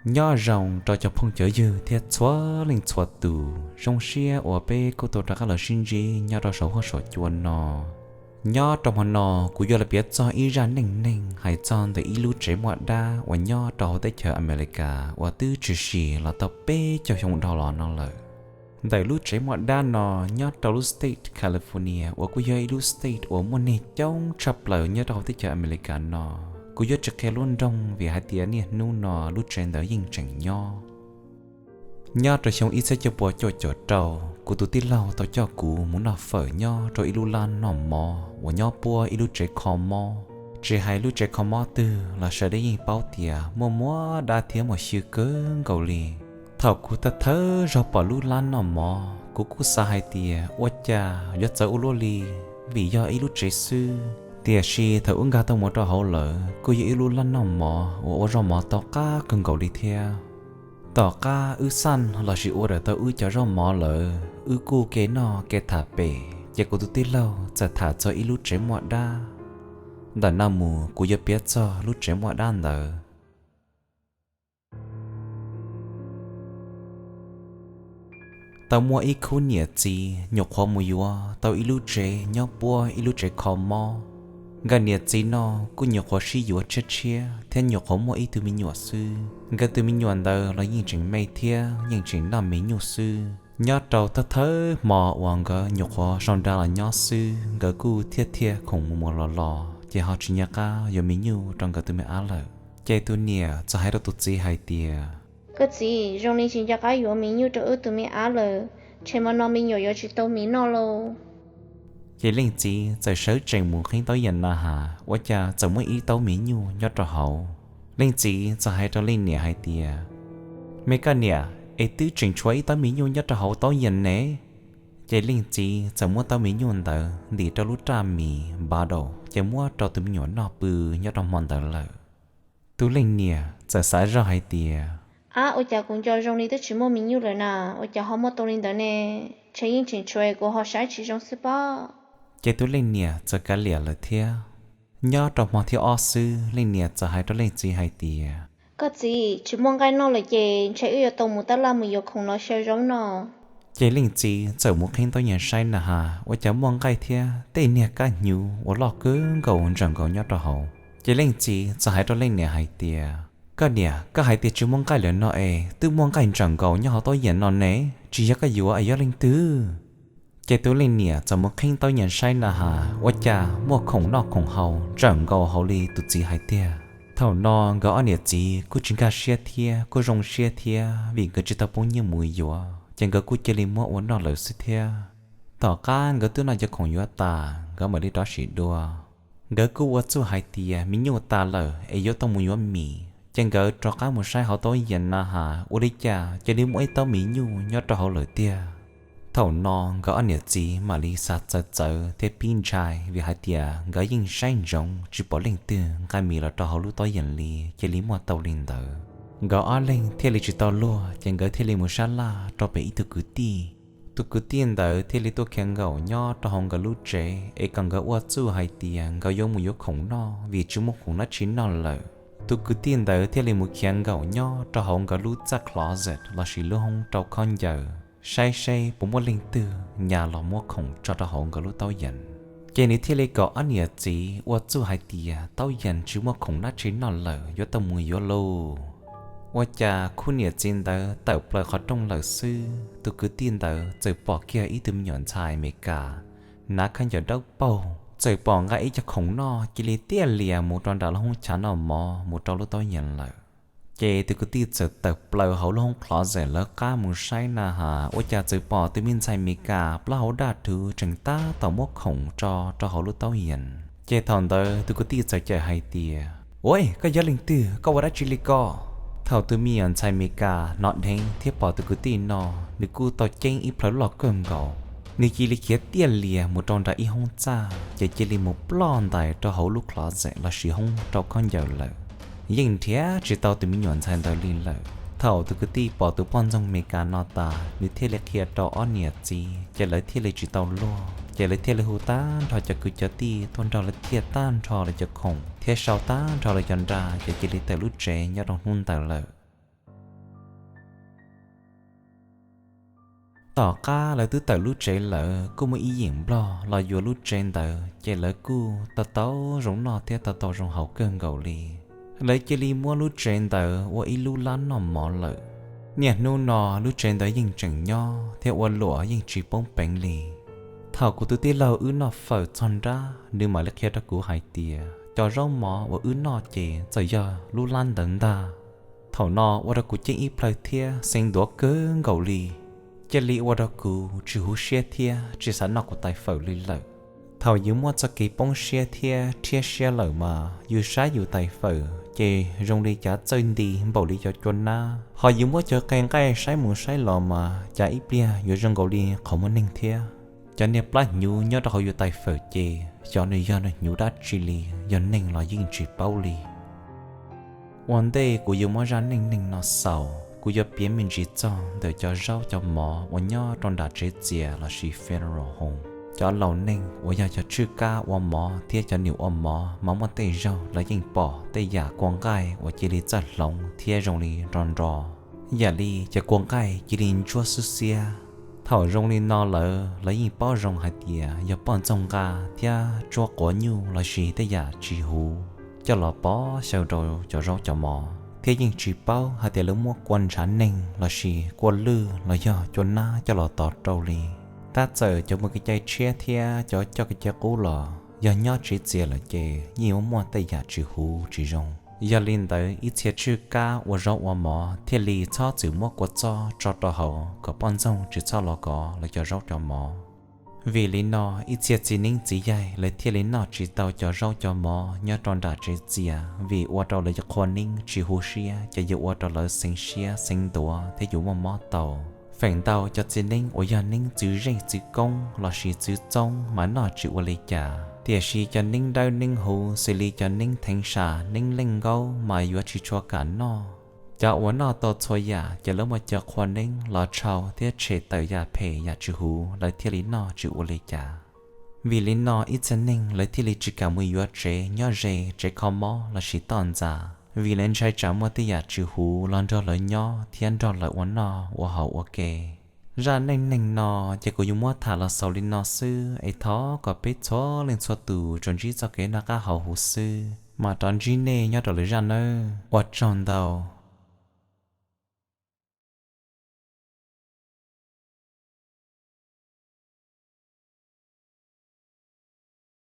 Nyob zoo rau cov phooj cov ywg thiab txhua leej txhua tus, zoo siab uas peb kuj tau rov qab los sib ntsib nyob rau saum huab saum cua no. Nyob rau hmo no, kuv yuav los piav txog ib zaj neej neeg hais txog ntawm ib lub tsev muaj dab uas nyob rau hauv teb chaws Amelikas uas twb tshwm sim los tau peb caug xyoo dhau los no lawm. Ntawm lub tsev muaj dab no nyob rau lub state California uas kuj yog ib lub state uas muaj neeg coob tshaj plaws nyob rau hauv teb chaws Amelikas no. Kuv yuav tsis qhia lub nroog vim hais tias niaj hnub no lub tsev ntawd yeej tseem nyob. Nyob rau xyoo ib txhiab cuaj pua cuaj caum rau, kuv tus tij laug tau coj kuv mus noj fawm nyob rau ib lub lab noj mov uas nyob puab ib lub tsev kho mob. Tsis hais lub tsev kho mob twg los sawv daws yeej paub tias muaj muaj dab thiab muaj xyw kawg nkaus li. Thaum kuv thawj thawj zaug pom lub lab noj mov, kuv kuj xav hais tias ua cas yuav txawv ua luaj li, vim yog ib lub tsev xwb. Tiam sis thaum wb nkag tau mus rau hauv lawm, kuj yog ib lub lab noj mov uas ua zaub mov tau qab kawg nkaus li thiab. Tom qab wb xaj lossis order tau wb cov zaub mov lawm, wb kuj ke noj ke tham pem, ces kuv tus tij laug txawm tham txog ib lub tsev muaj dab. Ntawm no mus kuv yuav piav txog lub tsev muaj dab ntawd. Tau muaj ib khub niam txiv nyuam qhuav mus yuav tau ib lub tsev nyob puab ib lub tsev kho mob. Nkawd niam txiv no kuj nyuam qhuav sib yuav tshiab tshiab thiab nyuam qhuav muaj ib tug me nyuam xwb. Nkawd tus me nyuam ntawd los yeej tseem me thiab yeej tseem noj me nyuj xwb. Nyob rau thawj thawj hmo uas nkawd nyuam qhuav sau nra los nyob xwb, nkawd kuj thiaj thiaj khoom mus mus los los ces ho tsis nco qab yuav me nyuj rau nkawd tus me ab lawm. Ces tus niam txawm hais rau tus txiv hais tias, Koj txiv, zoo li tsis nco qab yuav me nyuj rau wb tus me ab lawm, ntshe hmo no me nyuam yuav tsis tau mis noj lauj. Ces leej txiv txawm sawv tsees mus qhib taub yas na has, ua cas txawm muaj ib taub mis nyuj nyob rau hauv. Leej txiv txawm hais rau leej niam hais tias, Me koj niam, es twb tseem tshuav ib taub mis nyuj nyob rau hauv taub yas ne. Ces leej txiv txawm muab taub mis nyuj ntawd ntim rau lub raj mis npav daus ces muab rau tus me nyuam noj pw nyob rau hmo ntawd lawm. Tus leej niam txawm xav zoj hais tias, Ab, ua cas kuv nco zoo li twb tsis muaj mis nyuj lawm na, ua cas ho muaj tau li ntawd ne? Ntshe yeej tseem tshuav kuv ho saib tsis zoo xwb pob. Ces tus leej niam txawm kav liam lawm thiab. Nyob rau hmo thib ob xwb, leej niam txawm hais rau leej txiv hais tias, Koj txiv, tsis muaj nqaij noj lawm ces ntshe wb yuav tau mus tab laj mus yuav khoom los xyaw zaub no. Ces leej txiv txawm mus qhib taub yas saib na has, ua cas muaj nqaij thiab tej niag kab hnyuv uas loj kawg nkaus ntsawm nkaus nyob rau hauv. Ces leej txiv txawm hais rau leej niam hais tias, Koj niam, koj hais tias tsis muaj nqaij lawm no es twb muaj nqaij ntsawm nkaus nyob hauv taub yas no ne, tsis yog koj yuav es yog leej twg? Ces tus leej niam txawm mus qhib taub yas saib na has, ua cas muaj khoom noj khoom haus ntsawm nkaus hauv li tus txiv hais tiag. Thaum no nkawd ob niam txiv kuj tsis nkag siab thiab kuj zoo siab thiab, vim nkawd tsis tau poob nyiaj mus yuav ces nkawd kuj cia li muab ua noj lawm xwb thiab. Tom qab nkawd twb noj cov khoom yuav tas, nkawd mam li rov sim dua. Nkawd kuj ua txuj hais tias mis nyuj tas lawm es yuav tau mus yuav mis, ces nkawd rov qab mus saib hauv taub yas na has ua li cas cia li muaj ib taub mis nyuj nyob rau hauv lawm tiag. Thaum no nkawd ob niam txiv mam li xav txawv txawv thiab pib ntshai vim hais tias nkawd yeej saib ntsoov tsis pom leej twg nqa mis los rau hauv lub taub yas li, cia li muaj tau li ntawd. Nkawd ob leeg thiaj li tsis tau luag, ces nkawd thiaj li mus sab laj rau pem ib tug kwv tij. Tus kwv tij ntawd thiaj li tuaj khiav nkaum nyob rau hauv nkawd lub tsev es kom nkawd ua txuj hais tias nkawd yuav mus yuav khoom noj vim tsis muaj khoom dab tsi noj lawm. Tus kwv tij ntawd thiaj li mus khiav nkaum nyob rau hauv nkawd lub txaj closet lossis lub hoob rau khaub ncaws, saib seb puas muaj leej twg nyas los muab khoom tso rau hauv nkawd lub taub yas. Ces nws thiaj li kom ob niam txiv ua txuj hais tias taub yas tsis muaj khoom dab tsi noj lawm, yuav tau mus yuav lauj. Ua cas khub niam txiv ntawd tawm plaws qhov rooj lawm xwb, tus kwv tij ntawd txawm pom kiag ib tug me nyuam ntxhais Amelikas hnav khaub ncaws dawb paug, txawm pom nqa ib co khoom noj cia li tiaj lias mus rau nram lub hoob chav noj mov mus rau lub taub yas lawm. Ces tus kwv tij txawm tawm plaws hauv lub hoob closet lawv qab mus saib na has, ua cas txawm pom tus me ntxhais Amelikas plaub hau daj rhuv tseem tab tom muab khoom tso rau hauv lub taub yas. Ces thaum ntawd tus kwv tij txawm cawm hais tias, Ua, koj yog leej twg, koj ua dab tsi li ko? Thaum tus me nyuam ntxhais Amelikas hnov dheev thiab pom tus kwv tij no, nws kuj tau ceeb ib plhaw loj kawg nkaus. Nws cia li khiav tiaj lias mus rau nram ib hoob txaj, ces cia li mus ploj ntais rau hauv lub closet lossis hoob rau khaub ncaws lawm. Yeej nrhiav tsis tau tus me nyuam ntxhais ntawd li lawm. Thaum tus kwv tij pom tus poj ntxoog Amelikas no tas, nws thiaj li qhia rau ob niam txiv, ces lawv thiaj li tsis tau luag, ces lawv thiaj li hu tag nrho cov kwv cov tij tuaj nrog lawv thiaj tag nrho lawv cov khoom thiab sau tag nrho lawv cov nra, ces cia li tawm lub tsev nyob rau hnub ntawd lawm. Tom qab lawv twb tawm lub tsev lawm kuj muaj ib yim nplog los yuav lub tsev ntawd, ces lawv kuj tau tau zoo noj thiab tau tau zoo haus kawg nkaus li. Lawv cia li muab lub tsev ntawd ua ib lub lab noj mov lawm. Niaj hnub no lub tsev ntawd yeej tseem nyob thiab ua luam yeej tsis poob peev li. Thaum kuv tus tij laug wb noj fawm txog nrab, nws mam li qhia rau kuv hais tias cov zaub mov uas wb noj ces txawm yog lub lab ntawd ntag. Thaum no ua rau kuv ceeb ib plhaw thiab xeev ntuav kawg nkaus li. Cia li ua rau kuv tsis huv siab thiab tsis xav noj kuv tais fawm li lawm. Thaum yus muaj txoj kev poob siab thiab rhiab siab lawm mas yus saib yus tais fawm ces zoo li cav txawj nti npaum li cov cua nab, ho yus muab cov qe nqaij saib mus saib los mas cav ib pliag yuav zoo nkaus li qhov muaj neeg thiab. Cov niag plab hnyuv nyob rau hauv yus tais fawm ces xyov nws yog nws hnyuv dab tsi li, yog neeg los yeej tsis paub li. Ua ntej kuv yuav muab zaj neej neeg no xaus, kuv yuav piav me ntsis txog ntawm cov zaub cov mov uas nyob rau nram tsev txias lossis funeral home. Cov laus neej uas yog cov tswj kab ua mov thiab cov niam ua mov mas muaj tej zaug lawv yeej pom tej yam kua nqaij uas cia li txawj hloov thiab zoo li nro nro, yam li cov kua nqaij cia li ntsuab xwb xiab. Thaum zoo li no lawm lawv yeej paub zoo hais tias yog poj ntxoog nqa thiab tsuab quav nyuj lossis tej yam tsis huv coj los pov xyaw rau cov zaub cov mov, thiab yeej tsis paub hais tias lawv muab kua ntshav neeg lossis kua lwj los yog cua nab coj los tos rau li. Tab txawm cov mus kev cai tshiab thiab cov coj kev cai qub los yog nyob tsev txias lawm ces yeej yuav muaj tej yam tsis huv tsis zoo. Yog li ntawd ib txhia tswj kab ua zaub ua mov thiaj li txhob txwm muab kua txob tso rau hauv kom poj ntxoog tsis txhob los kov lawv cov zaub cov mov. Vim li no ib txhia txiv neeb txiv yaig lawv thiaj li noj tsis tau cov zaub cov mov nyob rau nram tsev txias, vim ua rau lawv qhua neeb tsis huv siab ces yuav ua rau lawv xeev siab xeev ntuav thiab yuav muaj mob tau. Feem ntau cov txiv neeb uas yog neeb txwv zej txwv koob lossis txwv txoob mas noj tsis ua li cas, tiam sis cov neeb dawb neeb huv xws li cov neeb theev sam neeb leej nkaub mas yuav tsis tshua kam noj. Cov uas noj tau txhua yam ces lawv muaj cov qhua neeb los tshau thiab tshem tawm yam phem yam tsis huv lawv thiaj li noj tsis ua li cas. Vim li no ib txhia neeg lawv thiaj li tsis kam mus yuav tsev nyob ze tsev kho mob lossis toj ntxas, vim lawv ntshai tsam muaj tej yam tsis huv los nrog lawv nyob thiab nrog lawv ua noj ua haus ua ke. Zaj neej neeg no ces kuv yuav muab tham los xaus li no xwb es thov kom peb txhua leej txhua tus tsuas ntsib txoj kev noj qab haus huv xwb, mam rov ntsib nej nyob rau lwm zaj nawb. Ua tsaug ntau.